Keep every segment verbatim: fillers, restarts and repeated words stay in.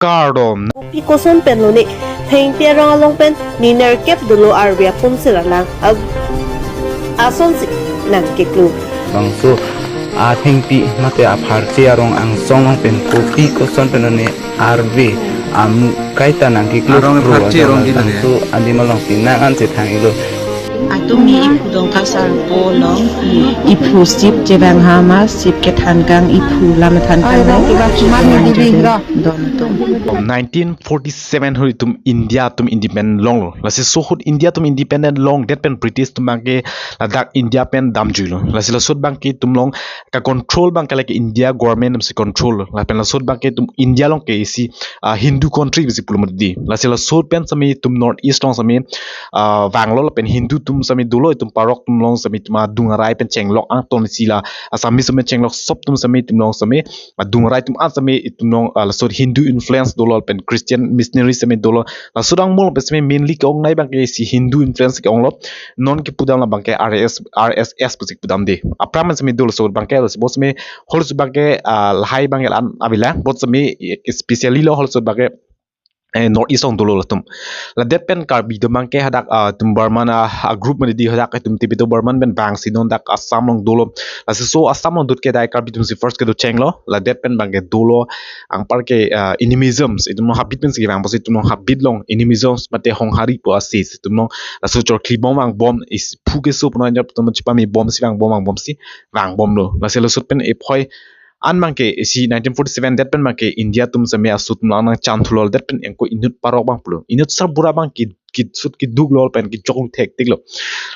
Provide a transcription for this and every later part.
kardom. Kopi koson pen lone, thengpi arong along pen, ni nerkep dolo arve apum sirlang. Ag-, asonsi nangkeklu. Bangso athengpi mate apharche arong angsong along pen kopi koson pen lone arve amu kaita nangkeklu. Arong pro apharche aja arong di lone. Bangso andi malong si nang an chethang-ilo. Atum mi iphu Dongka Sarpo along, iphu sip chevang hama, sip kethan kang, iphu lam than kang. Ai, nang kiba chuman ni dili ra. Don atum. Nineteen forty-seven ahut itum India atum independent longlo. Lasi so ahut India atum independent longdet pen British atum abangke ladak India pen damjuilo. Lasi laso ahut abangke itum along ka control abangke lake India government si control. Lapen laso ahut abangke itum India along ke isi, ah, Hindu country si pulo mati. Lasi laso ahut pen sami itum North East along sami, ah, vanglo lapen Hindu atum sami dolo, itum parok atum along sami itum adung arai pen chenglok angton si la Assamese sami chenglok sop atum sami itum along sami adung arai atum an sami itum along, ah, laso ahut Hindu influence dolo lapen Christian missionary sami dolo. Laso ahut angmol pen sami mainly ke-ongnei abangke isi Hindu influence ke-onglo. Non kepudam la abangke R S, R S S pusi pudamde. Aphrang pen sami dolo laso ahut abangke, laso ahut sami halaso ahut abangke, ah, lahai abangke la-an avelang. Ahut sami, eh, specially lo halaso ahut abangke, eh, North East along dolo latum. Ladet pen Karbi atum abangke hadak, ah, itum Burman, ah, ah, group mati di hadak itum Tibeto Burman pen vangsi non dak Assam along dolo. Lasi so Assam along dut ke dai Karbi atum si first kedo chenglo. Ladet pen abangke dolo anparke, ah, animisms. Itum along habit pensi vang, pusi itum along habit along animisms mate honghari pu asi itum along. Laso chorkli bom vangbom, isi phu keso punon jap itum chepame bomsi vangbom vangbomsi vangbomlo. Lasi laso ahut pen iphoi an abangke isi nineteen forty-seven det pen abangke India atum sami aso atum lang nangchan thulo, det pen anke inut parok abang pulo. Inut sarbura abang ki, kisut kiduk lo pen kejok thektik lo.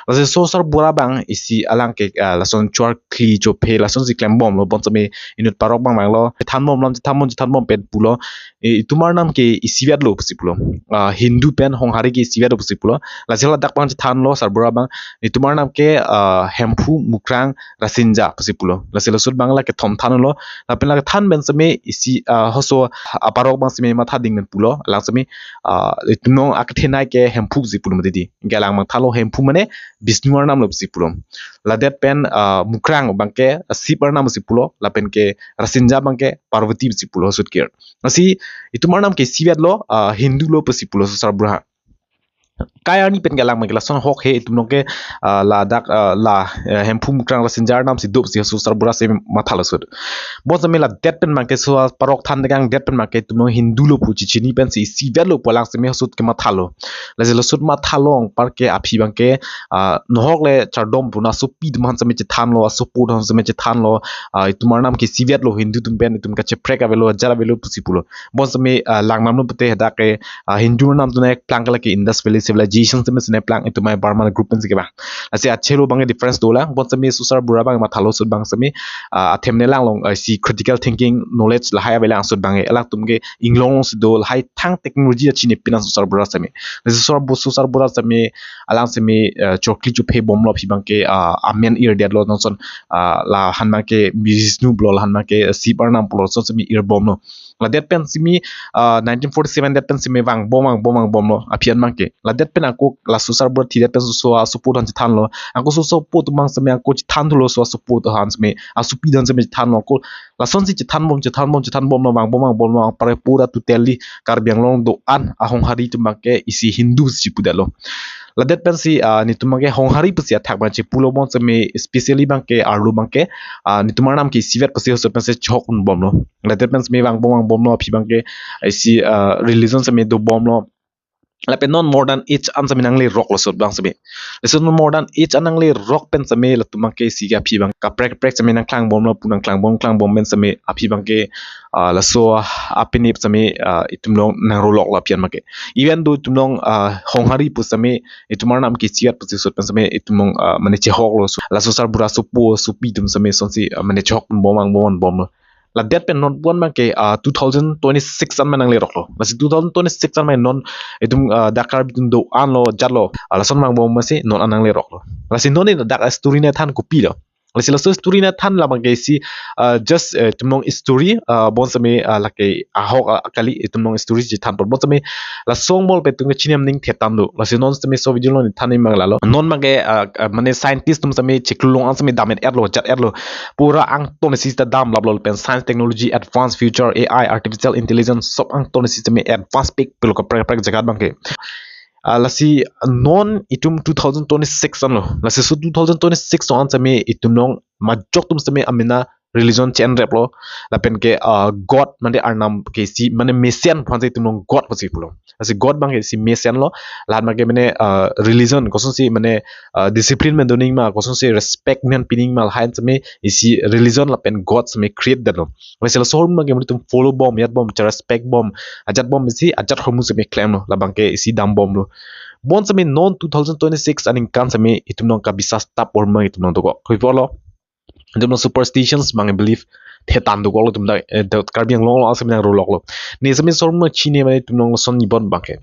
Lasi so sarbura abang isi alang ke, ah, lason chorkli chophe lasonsi klembomlo, bonsami inut parok abang vanglo. Chethanbomlo, chethanbom, chethanbom pen pulo. E, itum arnam ke isivet lo pusi pulo. Ah, Hindu pen honghari ke isivet lo pusi pulo. Lasi ladak abang chethanlo sarbura abang. Itum arnam ke, ah, Hemphu, Mukrang, Rasinja pusi pulo. Lasi laso ahut abang la kethom thanlo. Lapen la kethan pen sami isi, ah, halaso aparok abang sami matha ding pen pulo. Alang sami, ah, itum along akethenei ke Hemphu si pulo mati di. Anke alang abang thalo Hemphu mane Bishnu arnam lo si pulo. Ladet pen, ah, Mukrang abangke Shiv arnam si pulo. Lapen ke Rasinja abangke Parvati si pulo halaso ahut ke. Lasi itum arnam ke isivet lo, ah, Hindu lo pusi pulo so sarbura. Kai arni pen ke alang abangke lason ahok he itum along ke, ah, ladak, ah, la, eh, Hemphu, Mukrang, Rasinja arnam si dopsi halaso sarbura si mathalo laso ahut. Bonsami ladet pen abangke so parok than tekang det pen abangke itum along Hindu lo pu chichini pensi isivet lo pu alang sami halaso ahut ke mathalo. Lasi laso ahut mathalo anparke aphi abangke, ah, nohok le chardom pu na asopi atum aphan sami chethanlo, asopo atum aphan sami chethanlo, ah, itum arnam ke isivet lo Hindu atum pen itum kacheprek avelo, ajat avelo pusi pulo. Bonsami, ah, langnamlo pute hadak ke, ah, Hindu arnam atum nangplang ke lake Indus Valley Civilization sami si nangplang, itum ai Burman group pensi kevang. Lasi achelo abangke difference dolang. Bonsami so sarbura abang mathalo ahut abang sami, ah, athem ne langlong, ah, isi critical thinking knowledge lahai avelang ahut abangke. Alangtum ke inglong alongsi do lahai thang technology achinipin an so sarbura sami. Lasi so sarbu-, so sarbura sami alang sami, ah, chorkli chophe bomlo aphi abangke, ah, amen irdetlo non son, ah, la han abangke Bishnu pulo, la han abangke Shiv arnam pulo, son sami irbomlo. Ladet pen sami, ah, nineteen forty-seven det pen sami vangbom, vangbom, vangbomlo aphi an abangke. Ladet pen anke laso sarbura thidet pen so, so asopo atum aphan chethanlo. Anke so asopo atum abang sami anke chethan thulo so asopo atum aphan sami, asopi atum aphan sami chethanlo. Anke lasonsi chethanbom, chethanbom, chethanbomlo, vangbom, vangbomlo, anparke pura totally Karbi Anglong do-an ahonghari atum abangke isi Hindu si pudetlo. Ladet pensi, ah, netum abangke honghari pusi athak abang chepulo, bonsami specially abangke arlo abangke, ah, netum arnam ke isivet pusi halaso ahut pensi chehok bomlo. Ladet pen sami vangbom vangbomlo aphi abangke isi, ah, religion sami dobomlo. Lapen non modern age an sami nangleroklo laso ahut abang sami. Laso non modern age an nanglerok pen sami latum abangke isi ke aphi abang kaprek kaprek sami nangklangbomlo pu nangklangbom, klangbom pen sami aphi abangke, ah, laso apinip sami, ah, itum along nangroloklo aphi an abangke. Even though itum along, ah, honghari pu sami itum arnam ke isivet pusi ahut pen sami itum along, ah, mane chehoklo. So, laso sarbura asopo asopi atum sami sonsi, ah, mane chehok bomang bomang bomlo. Ladet pen non pu an abangke, ah, two thousand twenty-six an ma nangleroklo. Lasi two thousand twenty-six an ma non itum, ah, dak Karbi atum do-anlo, jatlo, ah, lason vangbom masi non an nangleroklo. Lasi non ne dak story ne than kopilo. Lasi laso story nangthan labang ke isi, ah, just, eh, itum along story, ah, bonsitame, ah, lake ahok, ah, kali itum along story chethan apot. Bonsitame laso angbong pen itum kachini aning thetan do. Lasi non sitame laso video along nangthan nangji abang lalo. Non abang ke, ah, ah, mane scientist atum sitame chiklo long an sitame dam-et-etlo, jat-etlo. Pura angton isi ta damlaplo lapen science, technology, advanced future, A I, artificial intelligence, sob angton isi sitame advance pik pulo kaprek kaprek jagat abang ke. Ah, lasi non itum two thousand twenty-six anlo. Lasi laso two thousand twenty-six along an sitame itum along majok atum sitame amena religion chen-replo. Lapen ke, ah, God mane Arnam ke isi mane Messiah aphansi itum along God pusi pulo. Lasi God abang ke isi Messiah lo. Lahat abang ke mane, ah, religion kosonsi mane, ah, discipline pen do nangji ma, kosonsi respect pen pi nangji ma, lahai an sitame isi religion lapen God sitame create detlo. Lasi laso ahormu abang ke mane itum follow bom, jat bom, cha respect bom, ajat bom isi ajat ahormu sitame klemlo, labang ke isi dambomlo. Bonsitame non two thousand twenty-six aningkan sitame itum along kabisas tap ahormu itum along dokok. Koipulo? Itum along superstitions abang belief thetan dokoklo itum dak, eh, dak Karbi Anglong along sitame nangroloklo. Ne sitame laso ahormu chini mane itum along lason ibon abang ke.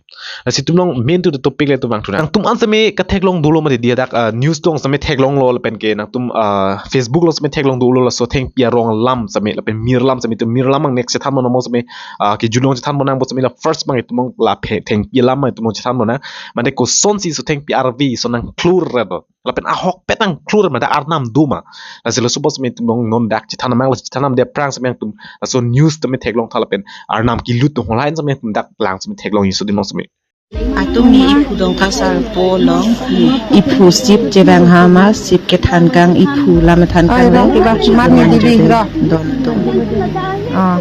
Lasi itum along main to the topic le itum abang thu nang. Nangtum an sitame katheklong dolo mati dia dak, ah, news along sitame theklonglo lapen ke nangtum, ah, Facebook along sitame theklong dolo laso thengpi arong alam sitame lapen mir alam sitame itum mir alam abang next chethan mo nang mo sitame, ah, kejut along chethan mo nang bonsitame la first abang itum along la phe-, thengpi alam abang itum along chethan mo nang. Mane kosonsi laso thengpi arve ason nangklur redo. Lapen ahokpet nangklur mane Arnam do ma. Lasi laso apot sitame itum along non dak chethan nang, laso chethan nang dia aphrang sitame itum laso news sitame theklong tha lapen Arnam kelut atum halahai an sitame itum dak lang sitame theklong iso dim along sitame. Atum ni iphu Dongka Sarpo along, iphu sip chevang hama, sip kethan kang, iphu lam than kang. Ai, rong kiba, mar ni dibi, ro. Don, don. Ah.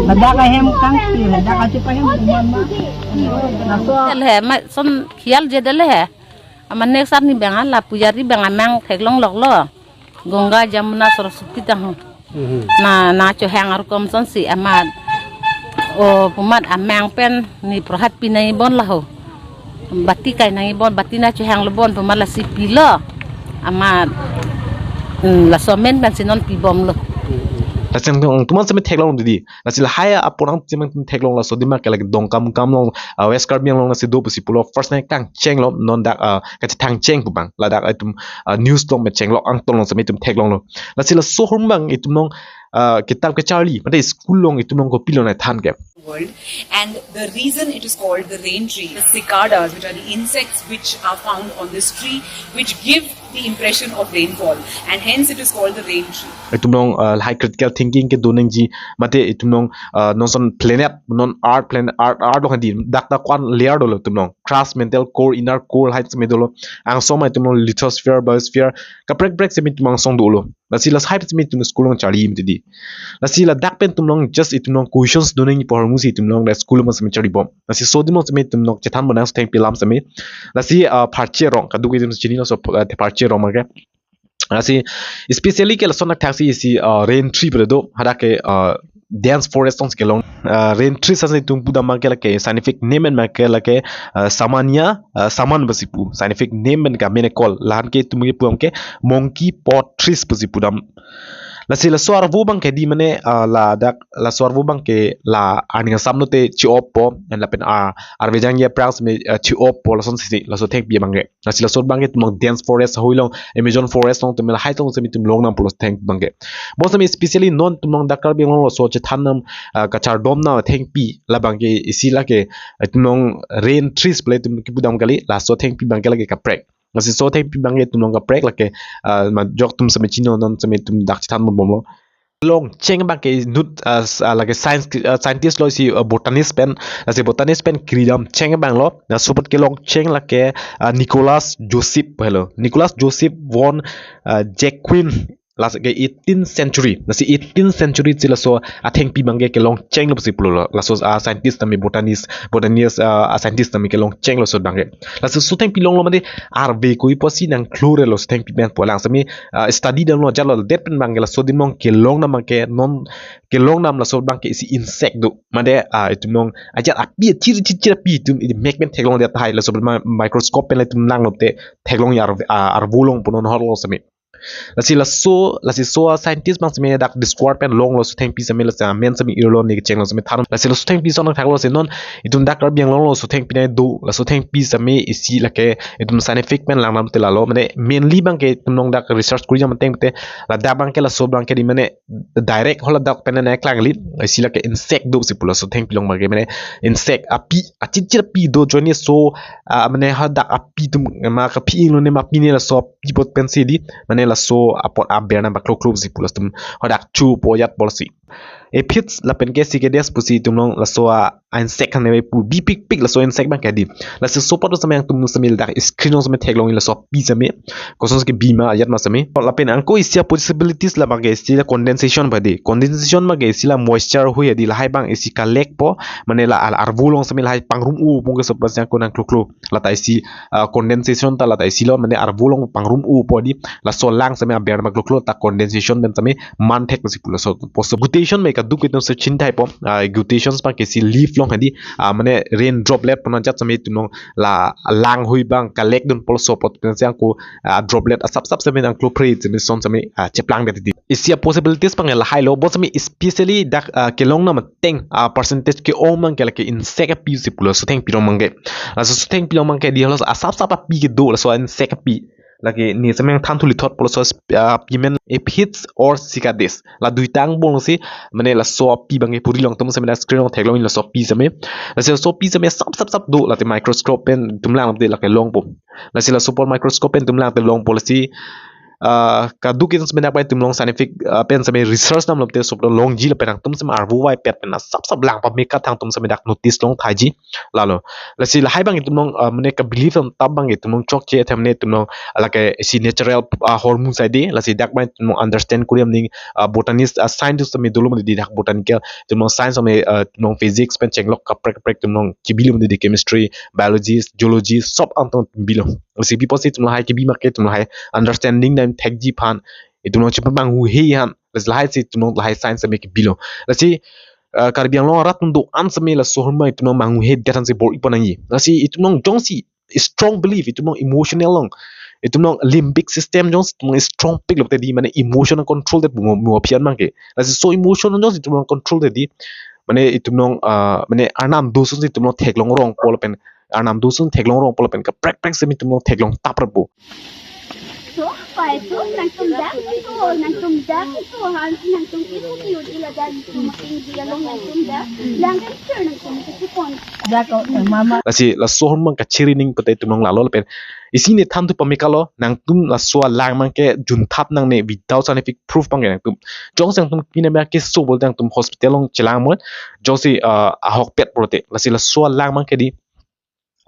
Ladak ahem kang si, ladak ahem kuman ma. Laso. Tel he, ma son khial je del he. Amat next arni abang la pujari abang amang theklongloklo. Ganga, Jamuna, Saraswati tang. Mhm. Na, nangchohang arkom sonsi amat. O, pu amat amang pen ne prohad pi nangji bon laho. Bati kai nangji bon, bati nangchohanglo bon, pu amat lasi pilo. Amat, hmm, laso amen pensi non pibomlo. Lasi nangtum an sitame theklong didi. Lasi lahai apor nangtum an theklong laso adim abang ke lake Dongkamukam along, ah, West Karbi Anglong lasi do pusi pulo first nangkangchenglo non dak, ah, kachethangcheng pu abang. Ladak itum, ah, news along mechenglo angton along sitame itum theklonglo. Lasi laso ahormu abang itum along, ah, kitap kacharli, mate school along itum along kopilo nangthan ke. World. And the reason it is called the rain tree, the cicadas, which are the insects which are found on this tree, which give the impression of rainfall, and hence it is called the rain tree. Itum along, ah, high critical thinking kedo nangji, mate itum along, ah, non son planet, non earth, planet earth, earth along hadi, dak ta ko-an layer dolo itum along, crust, mantle, core, inner core, lahai sitame dolo, angsong ma itum along lithosphere, biosphere, kaprek kaprek sitame itum angsong dolo. Lasi lahai sitame itum school along charli mati didi. Lasi ladak pen itum along just itum along questions do nangji pu ahormu si itum along dak school along sitame charlibom. Lasi laso adim along sitame itum along chethan mo nang laso thengpi alam sitame. Lasi, ah, pharche arong, kadokave itum chinilo laso, ah, pharche arong abang ke. Lasi especially ke lason athak si isi, ah, rain tree pu do, hadak ke, ah, dense forest along si kelong. Ah, rain tree sasi itum pudam abang ke lake scientific name abang ke lake, ah, Samania, ah, saman pusi pu. Scientific name abang ke mene call. Lahan ke itum kepu abang ke monkey paw trees pusi pudam. Lasi laso arvo abang ke di mane, ah, ladak laso arvo abang ke la aning asam lote chi-oppo, and lapen, ah, arve jangje aphrang sitame, ah, chi-oppo lason si laso thengpi abang ke. Lasi laso abang ke itum along dense forest, hoi along Amazon forest along itum lahai along sitame itum longnang pulo thengpi abang ke. Bonsitame especially non itum along dak Karbi Anglong laso chethan nang, ah, kachardom nang thengpi labang ke isi lake itum along rain trees pu le itum kepudam kali, laso thengpi abang ke lake kaprek. Lasi laso thengpi abang ke itum along kaprek lake, ah, majok atum sitame chini non sitame itum dak chethan bomlo. Longcheng abang ke inut, ah, s-, ah, lake science, ah, scientist lo isi, ah, botanist pen, lasi botanist pen kridam cheng abang lo, laso apot kelongcheng lake, ah, Nicholas Joseph helo. Nicholas Joseph von, ah, Jacquin, lasi ke eighteenth century, lasi eighteenth century si laso athengpi abang ke kelongchenglo pusi pulo, laso, ah, scientist tame botanist, botanist, ah, scientist tame kelongchenglo laso abang ke. Laso laso thengpi longlo mate arve koi pusi nangklur-etlo laso thengpi pen pu alang sitame, ah, study damlo jalo det pen abang ke laso adim along kelong nang abang ke non kelong nang laso abang ke isi insect do. Mate, ah, itum along ajat api chir chir chir api itum imek pen theklong det tahai laso abang microscope pen le itum langlo te theklong ya arve, ah, arvo long pu non hor lo sitame. Lasi laso, lasi so a scientist abang seme dak Discover pen longlo sothengpi seme, lasi amen seme irlo ne kechenglo seme than. Lasi laso sothengpi son thaklo si non itum dak Karbi Anglong lo sothengpi nai do, laso sothengpi seme isi lake itum scientific pen langdam te lalo, mane mainly abangke itum along dak research kuri jam teng te, ladak abangke laso abangke di mane direct hala dak pen nai klanglit, isi lake insect do si pu laso sothengpi along abangke, mane insect api, achichir api do joine so, ah, mane hadak api atum ma kaphi inglo ne ma pine laso api apot pensi di, mane laso apot aber nang pakloklo si pu laso atum hadak chu po yat pol si. Aphids lapen ke cicadas pusi itum along laso a insect khan ne pu bipikpik laso insect abangke di. Laso so apot seme nangtum seme dak screen along seme theklong laso api seme. Koson ke bi ma yat ma seme. Lapen angko isi a possibilities la abangke isi la condensation ba di. Condensation abangke isi la moisture hui di, lahai abang isi kalek po, mane la al arvo along seme lahai pangrum u pong ke so apot si angko nangkloklo. Lata isi, ah, condensation ta lata isi lo, mane arvo along pangrum u po di, laso lang seme aber nang pakloklo ta condensation pen seme man thek si pu laso. Poso guttation me kaduk itum se chin thai po, ah, guttation abangke isi leaf along hadi, ah, mane rain droplet pona jat seme itum along la lang hui abang kalek dun pol so apot pensi angko, ah, droplet asap sap seme nangklo phre seme son seme, ah, cheplang det di. Isi a possibilities abangke lahai lo, bo seme especially dak, ah, kelong nam teng, ah, percentage ke-ong abangke lake insect api si pu laso sothengpi along abangke. Laso sothengpi along abangke di halos asap sap api kedo laso insect api. Lake ne seme thanthu lithot pol so, ah, api amen aphids or cicadas. La duitang bong si, mane laso api abangke puri along atum seme dak screen along theklong laso api seme. Laso api seme sap sap sap do, late microscope pen itum lang te lake longpo. Lasi laso apor microscope pen itum lang te longpo lasi, ah, kaduk itum seme dak pai itum along scientific, ah, pen seme research nam lo te so apot longji lapen nangtum seme arvo vaipet pen asap sap lang pame kat nangtum seme dak notice long thaiji lalo. Lasi lahai abang itum along, ah, mane ka belief am tap abang itum along chokche athe mane itum along lake isi natural, ah, hormone sai di, lasi dak abang itum along understand kuri am ning, ah, botanist, ah, scientist seme dolo mane di dak botanical, itum along science seme, ah, itum along physics pen chenglok kaprek kaprek itum along chibilo mane di chemistry, biology, geology, sob angtong bilo. Lasi bipot si itum lahai kebi make itum lahai understanding dan thekji aphan itum along chepamanghu he han. Lasi lahai si itum along lahai science seme kebilo. Lasi, ah, Karbi Anglong arat atum do-an seme laso ahormu itum along manghu he det han si bor-i pon nangji. Lasi itum along jongsi strong belief, itum along emotional along, itum along limbic system jongsi itum along strong pik lo te di, mane emotion control det mo mo aphian abangke. Lasi so emotion jongsi itum along control det di, mane itum along, ah, mane arnam do ason si itum along theklong rong pol pen arnam do ason theklong rong pol pen kaprek kaprek seme itum along theklong tap rapo. So, pai so, nangtum dak, so, nangtum dak, so, han, nangtum isu kiu di la dak, isu making di along nangtum dak, lang kan sir nangtum isu pon. Dak ko, eh, mama. Lasi laso ahormu kachiri ning pete itum along lalo lapen isi ne thanthu pame kalo, nangtum laso alang abangke junthap nangne without scientific proof abangke nangtum. Jongsi nangtum pine abangke so bol nangtum hospital along chelang mo, jongsi, ah, ahokpet pulote. Lasi laso alang abangke di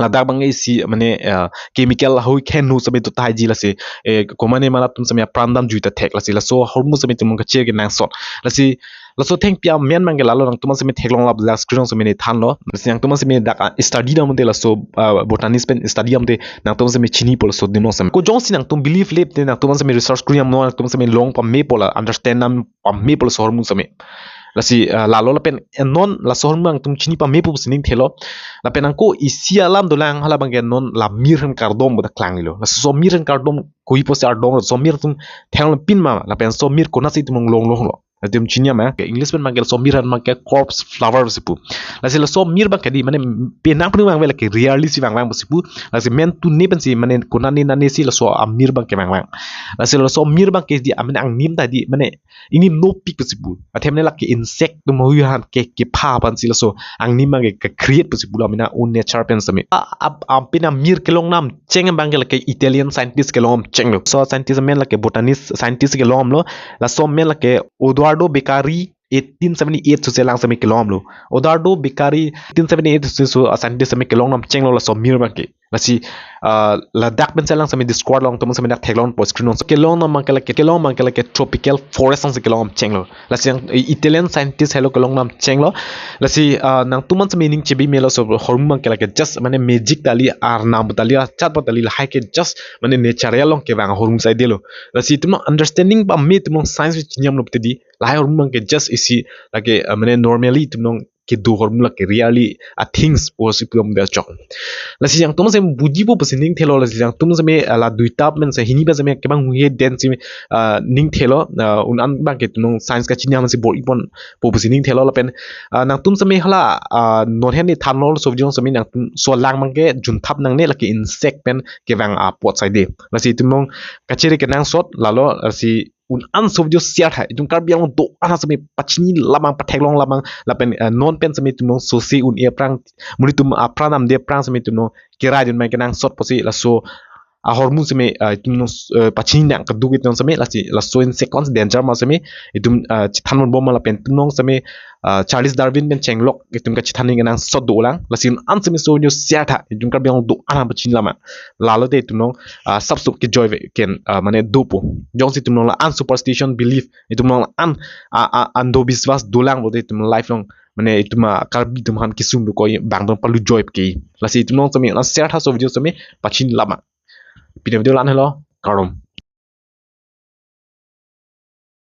ladak abangke isi mane, eh, chemical hui khen nu seme tu thaiji lasi, eh, komane mala atum seme apran dam jui ta thek lasi laso ahormu seme itum kachir kenangsot. Lasi laso thengpi amen abangke lalo nangtum seme theklong lap la screen seme ne thanlo. Lasi nangtum seme dak, ah, study dam te laso, ah, botanist pen study dam te nangtum seme chini pol so dim seme. Ko jongsi nangtum belief lep te nangtum seme research kuri am no nangtum seme long pame pol understand nam pame pol so ahormu seme. Lasi, ah, lalo lapen non laso ahormu nangtum chini pame pu sining thelo. Lapen angko isi alam dolang hala abangke non la mir han kardom boda klanglilo. Laso mir han kardom koi pusi ardom, so mir atum theng pin ma, lapen so mir konatsi itum long long lo. Itum chini ma, ke English pen abangke so mir han abangke corpse flower si pu. Lasi laso mir abangke di, mane penang penang abang lake rarely si vang vang si pu. Lasi men tu ne pensi, mane konane nane si laso amir abangke vang vang. Lasi laso mir abangke di, amen angnim ta di, mane ingnim nopik pusi pu. Athe mane lake insect atum hui han ke, kepha aphan si laso angnim abangke ke create pusi pu lo, amen a own nature pen seme. A, a, a, pen amir kelong nam cheng abangke lake Italian scientist kelong nam chenglo. So scientist amen lake botanist scientist kelong lo. Laso amen lake Odoardo Beccaria eighteen seventy-eight so chelang seme kelong lo. Odoardo Beccaria eighteen seventy-eight so, so, ah, scientist seme kelong nam chenglo laso mir abangke. Lasi, ah, ladak pen chelang seme Discover along atum seme dak theklong po screen along. So kelong nam abangke lake, kelong abangke lake tropical forest along si kelong nam chenglo. Lasi yang, eh, Italian scientist helo kelong nam chenglo. Lasi, ah, nangtum seme ning chebi melo so ahormu abangke lake just mane magic ta li arnam ta li achat ta li lahai ke just mane natural along kevang ahormu sai delo. Lasi itum understanding pame itum science chiniam lo te di lahai ahormu abangke just isi lake, ah, mane normally itum kedo ahormu lake really a things pusi pu-om de chok. Lasi nangtum seme bujipo pusi ning thelo, lasi nangtum seme, ah, la duita pen si hini pen seme kevang huhe den seme, ah, ning thelo, ah, un-an abang ke itum non science kachini amatsi bor-iponpo pusi ning thelo lapen, ah, nangtum seme hala, ah, non hen ne thanlo so video seme nangtum so lang abang ke junthap nangne lake insect pen kevang apot saide. Lasi itum non kachere kenangsot lalo, lasi un-an so video share tha, itum Karbi Anglong do-an seme pachini lam abang, patheklong lam abang, lapen, eh, non pen seme itum non sose un-e aphrang, monit atum apran namde aphrang seme itum non kerai dun abang kenangsot pusi laso ahormu seme, eh, itum non, eh, pachini nang kaduk itum seme lasi laso insect kon danger ma seme itum, eh, chethan ponbom ma lapen itum non seme, eh, Charles Darwin pen chenglok itum kachethan ning kenangsot dolang, lasi un-an seme so video share tha, itum Karbi Anglong do-an pachini lam abang. Lalo te itum non, ah, sapsuk kejoi ave ken, ah, mane dopo. Jongsi itum non la-an superstition belief, itum non la-an, ah, ah, andhobiswas dolang pulote itum life along, mane itum, ah, Karbi atum aphan kesung dokok abang abang palu joi ke. Lasi itum non seme la share tha so video seme pachini lam abang. Pini video la-an helo, kardom.